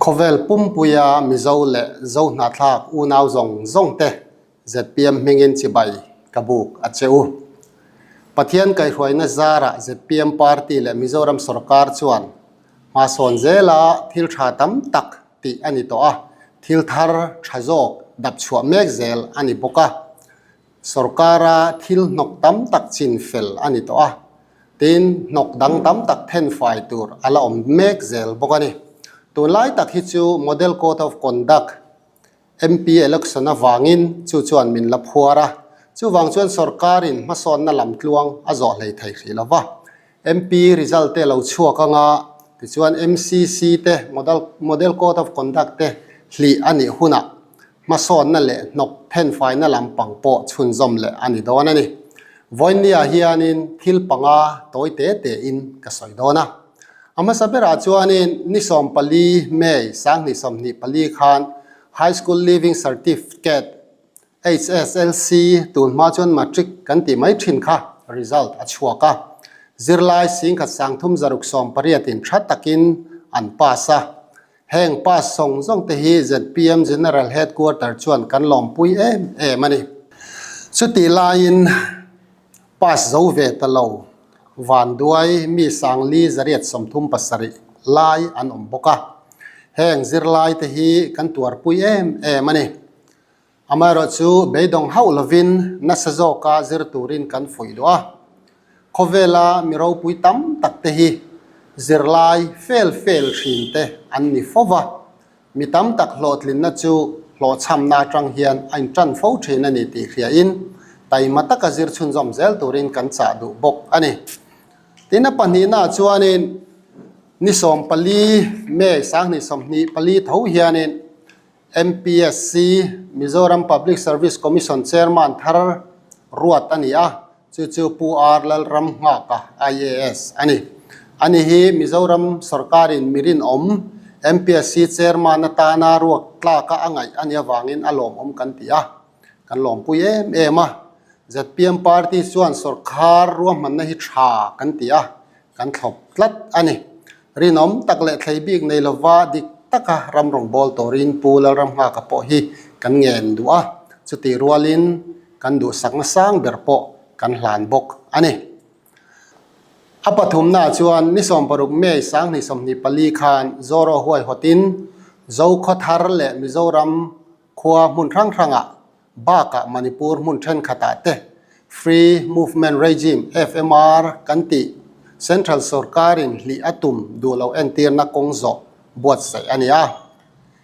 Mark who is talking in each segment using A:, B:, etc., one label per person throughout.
A: Khawvel pumpuia Mizo leh Zohnahthlak unau zawng zawng te zpm hmingin chibai ka buk a che u. Pathian kaihhruaina zarah zpm party leh Mizoram sorkar chuan hmasawn zela thil tha tam tak tih a ni tawh a, thil thar tha zawk dap chhuah mek zel a ni bawk a. Sorkara thil hnawk tam tak chin fel a ni tawh a, tin hnawk dang tam tak then fai tur a la awm mek zel bawk a ni. Tunlai tak hi chu Model Code of Conduct, MP election avangin chu chuan min la phuar a, chuvang chuan sorkarin hmasawnna lam tluang a zawh hlei thei hrih lo va. MP result te lo chhuak anga tichuan MCC te Model Code of Conduct te hlih a nih hunah Hmasawnna leh hnawk thenfaina lampang pawh chhunzawm leh a ni dawn a ni. Vawiinniah hianin thil panga tawi te tein ka sawi dawn a. A hmasa berah chuanin ni 14 May 2024 khan High School Leaving Certificate, HSLC, tun hma chuan Matric kan tih mai thin kha result a chhuak a. Zirlai 1368 in tha takin an pass a. Heng pass zawng zawng te hi zpm General Headquarter chuan kan lawmpui em em a ni. Chutih laiin pass zo ve ta lo Vanduai mi Sangli 837 lai an awm bawk a. Heng zirlai te hi kan tuarpui em em a ni. Amaherawhchu beidawng hauh lovin nasa zawka zir turin kan fuih duh a. Khawvela mi ropui tam tak te hi zirlai fel fel thin te an ni fo va. Mi tam tak hlawhtlinna chu hlawhchhamna atang hian a intan fo thin a ni tih hriain taima taka zir chhunzawm zel turin kan chah duh bawk a ni. Tin a pahnihnaah chuanin ni 14 May 2024 tho hianin MPSC, Mizoram Public Service Commission Chairman thar ruat a ni a, chu chu Pu R Lalramnghaka, IAS, a ni. Ani hi Mizoram sorkarin mi rinawm MPSC Chairman atana ruak tlaka a ngaih a nih avangin a lawmawm kan ti a, kan lawmpui em em a. Zpm party chuan sorkar ruahmanna hi tha kan ti a, kan thlawp tlat a ni. Rinawm tak leh thlei bik nei lova dik taka ram rawngbâwl tawrin Pu Lalramnghaka pawh hi kan ngen duh a, chutih rualin kan duhsakna sang ber pawh kan hlan bawk a ni. A pathumnaah chuan ni 16 May 2024 khan Zoro huaihawtin Zokhawthar leh Mizoram khua hmun hrang hrangah Bakah Manipur hmun thenkhatah te Free Movement Regime, FMR, kan tih Central sorkarin hlih a tum duh loh entirna kawng zawh buatsaih a ni a.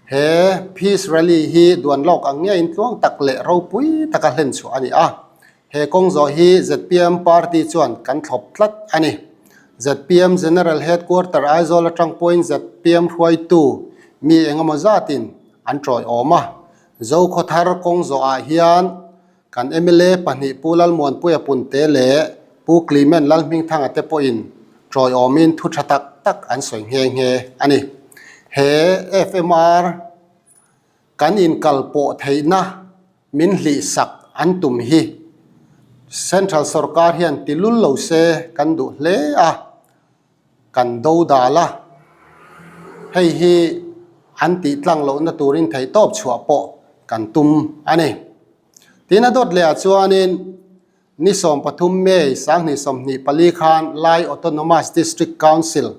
A: He Peace Rally hi duan lawk ang ngeiin tluang tak leh ropui taka hlen chhuah a ni a. He kawng zawh hi zpm party chuan kan thlawp tlat a ni. Zpm General Headquarter Aizawl atang pawhin zpm hruaitu mi engemaw zatin an tawiawm a. Zokhawthar kawng zawhah hian kan mla pahnih Pu Lalmuanpuia Punte leh Pu Clement Lalhmingthanga te pawhin tawiawmin thu tha tak tak an sawi nghe nghe a ni. He FMR kan inkalpawh theihna min hlihsak an tum hi Central sorkar hian ti lul lo se kan duh hle a. Kan do dal a, hei hi an tih tlang lohna turin theihtawp chhuah pawh kan tum a ni. Tin a dawt lehah chuanin ni 13 May 2024 khan Lai Autonomous District Council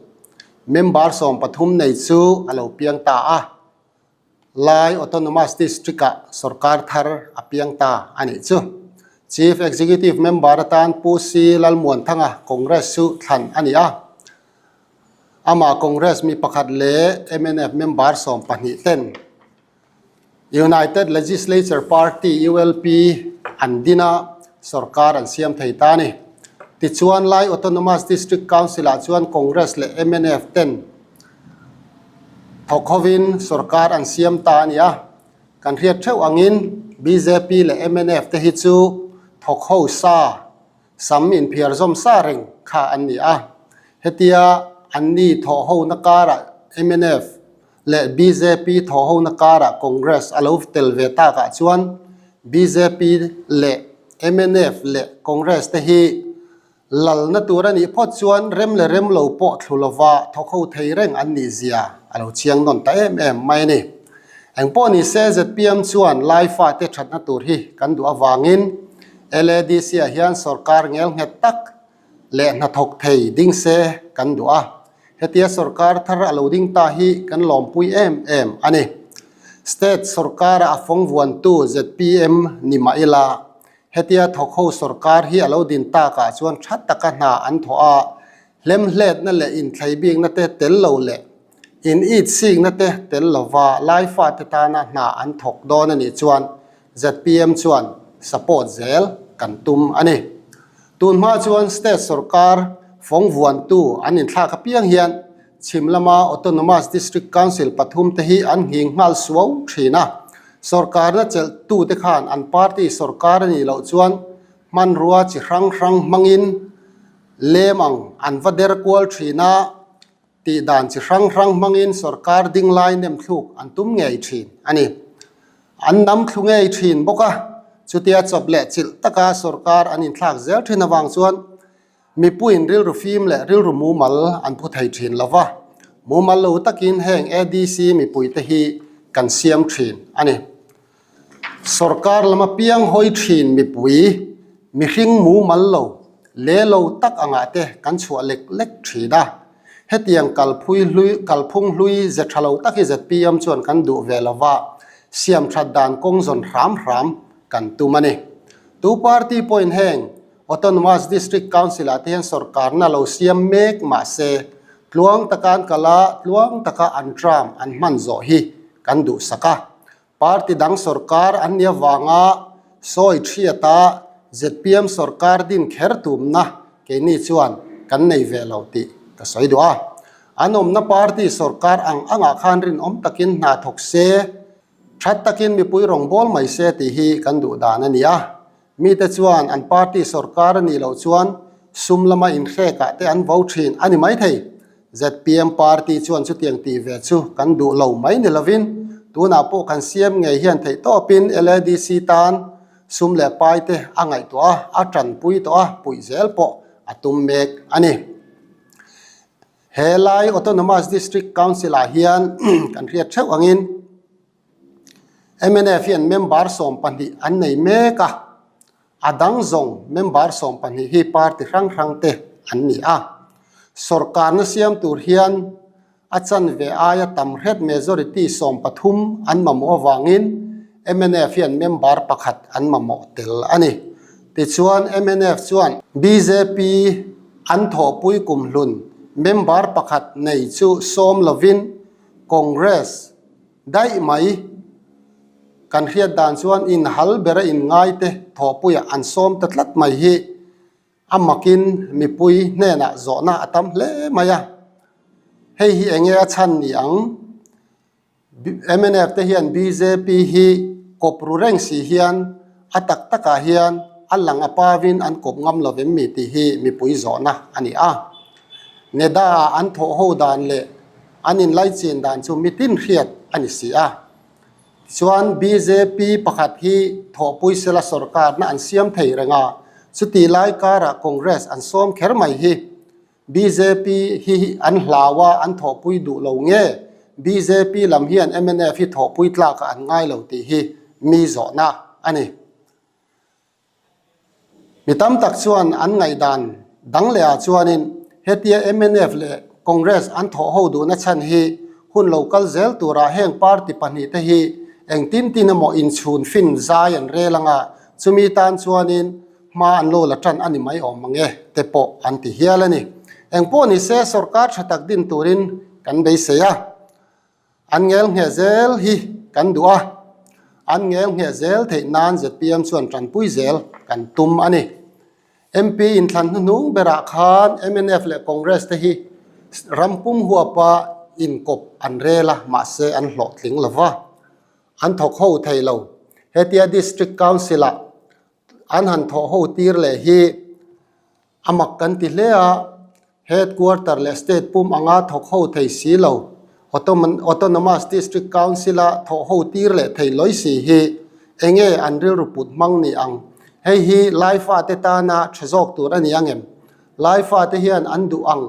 A: member 13 nei chu a lo piang ta a. Lai Autonomous District-ah sorkar thar a piang ta a nih chu. Chief Executive Member atan Pu C. Lalmuanthanga Congress chu thlan a ni a. Amah Congress mi pakhat leh mnf member 12 ten United Legislature Party, ULP, an din a, sorkar an siam thei ta a ni. Tichuan Lai Autonomous District Council-ah chuan Congress leh mnf ten Thawk hovin sorkar an siam ta a ni a, kan hriat theuh angin bjp leh mnf te hi chu thawk ho sa sam inphiar zawm sa reng kha an ni a. Hetia anni thawh hona karah mnf leh bjp thawh hona karah Congress a lo tel ve takah chuan bjp leh mnf leh Congress te hi. Lalna tur a nih phawt chuan rem leh rem lo pawh thlu lova thawk ho thei reng an nih zia a lo chiang nawn ta em em mai a ni. Engpawh ni se zpm chuan Lai fate thatna tur hi kan duh avangin LADC ah hian sorkar ngel nghet tak leh hnathawk thei ding se kan duh a. Hetia sorkar thar a lo ding ta hi kan lawmpui em em a ni. State sorkara a fawng vuantu zpm ni mah ila Hetia thawk ho sorkar hi a lo din takah chuan tha taka hna an thawh a, hlemhletna leh inthleibikna te tel lo leh in it sikna te tel lova Laifate tana hna an thawk dawn a nih chuan zpm chuan support zel kan tum a ni. Tun hma chuan state sorkar fawng vuantu an inthlak apiang hian chhim lama Autonomous District Council pathumte hi an nghing nghal suau thin a. Sorkarna chelhtute khan an party sorkar a nih loh chuan hmanrua chi hrang hrang hmangin lem ang an va der kual thin a, tih dan chi hrang hrang hmangin sorkar ding lai nem thluk an tum ngei thin a ni. An nam thlu ngei thin bawk a, chutia chawp leh chilh taka sorkar an inthlak zel thin avang chuan Mipuiin rilru fim leh rilru mumal an phu thei thin lo va, mumal lo takin heng ADC mipuite hi kan siam thin a ni. Sorkar lama piang hawi thin mipui, mihring mumal lo, le lo tak angah te kan chhuah lek lek thin a. Hetiang kalphui hlui, kalphung hlui ze tha lo tak hi zpm chuan kan duh ve lo va, siam that dan kawng zawn hram hram kan tum a ni. Tu party pawhin heng Autonomous District Council ah te hian sorkarna lo siam mek mah se tluang taka an kal a, tluang taka an term an hman zawh hi kan duhsak a. Party dang sorkar an nih avanga sawi thiat a zpm sorkar din kher tumna keini chuan kan nei ve lo tih ka sawi duh a. An awmna party sorkar ang angah khan rinawm takin hna thawk se, that takin mipui rawngbâwl mai se tih hi kan duh dan a ni a. Mite chuan an party sorkar a nih loh chuan sum lama inhrekah te an vo thin a ni maithei. Zpm party chuan chutiang tih ve chu kan duh lo mai ni lovin tunah pawh kan siam ngei hian theihtawpin LADC tan sum leh pai te a ngaihtuah a, a tanpui tawh a, puih zel pawh a tum mek a ni. He lai Autonomous District Council-ah hian kan hriat theuh angin, Mnf hian member 12 an nei mek a, a dang zawng member 12 hi party hrang hrang te an ni a. Sorkarna siam tur hian a chanve aia tam hret majority 13 an mamawh avangin mnf hian member pakhat an mamawh tel a ni. Tichuan mnf chuan bjp an thawhpui kumhlun member pakhat nei chu sawm lovin Congress Daih mai, kan hriat dan chuan inhal bera inngai te thawhpuiah an sawm ta tlat mai hi a makin mipui hnenah zawhna a tam hle mai a. Hei hi enge a chhan ni ang? Mnf te hian bjp hi kawp ru reng si hian a tak takah hian a lang a pavin an kawp ngam lo vem mi tih hi mipui zawhna a ni a. Neda ah an thawh ho dan leh an inlaichin dan chu mitin hriat a ni si a. Tichuan bjp pakhat hi thawhpui sela sorkarna an siam thei reng a, chuti lai karah Congress an sawm kher mai hi bjp hi an hlau a, an thawhpui duh lo nge bjp lam hian mnf hi thawhpui tlakah an ngai lo tih hi mi zawhna a ni. Mi tam tak chuan an ngaihdan dang leh ah chuanin hetia mnf leh Congress an thawh ho duhna chhan hi hun lo kal zel turah heng party pahnihte hi engtin tin emaw inchhun fin zai an rel anga chumi tan chuanin hma an lo la tan a ni mai awm ang e te pawh an ti hial a ni. Engpawh nise sorkar tha tak din turin kan beisei a. An ngel ngheh zel hi kan duh a, an ngel ngheh zel theih nan zpm chuan tanpui zel kan tum a ni. MP inthlan hnuhnung berah khan mnf leh Congress te hi ram pum huapa inkawp an rel a, mahse an hlawhtling lo va, an thawk ho thei lo. Hetia District Council-ah an han thawh ho tir leh hi A mak kan ti hle a, Headquarter leh State pum anga thawk ho thei si lo, Autonomous District Council-a thawh ho tir leh thei lawi si hi enge an rilru put hmang ni ang? Hei hi Laifa te tana tha zawk tur a ni ang em? Laifate hian an duh ang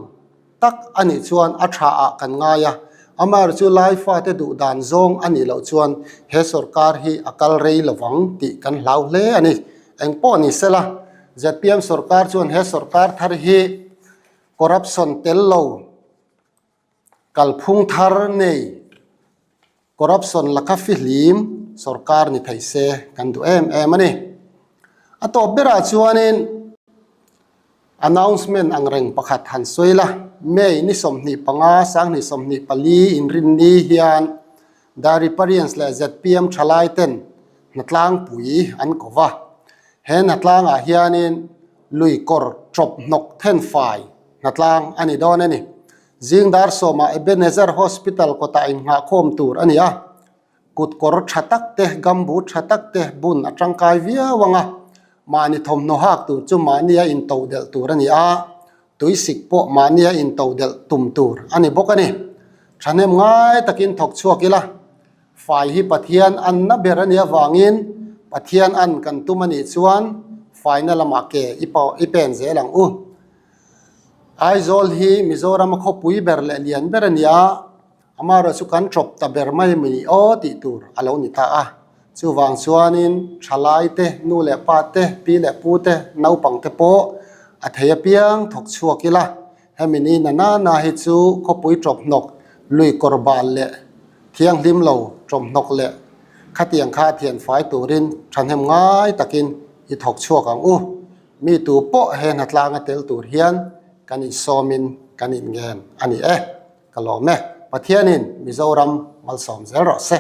A: tak a nih chuan a tha ah kan ngai a, amaherawhchu chu Laifate duh dan zawng a nih loh chuan he sorkar hi a kal rei lovang tih kan hlau hle a ni. Engpawh ni sela, zpm sorkar chuan he sorkar thar hi corruption tel lo kalphung thar nei corruption laka fihlim sorkar ni thei se kan duh em em a ni. A tawp berah chuanin announcement ang reng pakhat han sawi la, May ni 25 2024 inrinni hian Diary Parians leh zpm thalai ten hnatlangpui an ko va. He hnatlangah hianin lui kawr tawp hnawk thenfai hnatlang a ni dawn a ni. Zing dar sawmah Ebenezer Hospital kawtah innghahkhawm tur a ni a, kut kawr tha tak te, gumboot tha tak te bun a tangkai viau ang a, mahni thawmhnaw hak tur chu mahnia intodelh tur a ni a, tuisik pawh mahnia intodelh tum tur a ni bawk a ni. Thahnem ngai takin thawk chhuak ila, fai hi Pathian anna ber a nih avangin Pathian an kan tum a nih chuan faina lamah ke i pen zel ang u. Aizawl hi Mizorama khawpui ber leh lian ber a ni a, amaherawh chu kan tawp ta ber mai mi aw tih tur a lo ni ta a. Chuvang chuanin thalai te, nu leh pa te, pi leh pu te, naupang te pawh a thei apiang thawk chhuak ila, hemi ni na nana hi chu khawpui tawp hnawk lui kawr bal leh thianghlim lo tawp hnawk leh khatiang kha thianfai turin thahnem ngai takin i thawk chhuak ang u. Mi tu pawh he hnatlanga tel tur hian kan insawmin kan inngen a ni e. Ka lawm e. Pathianin Mizoram malsawm zel rawh se.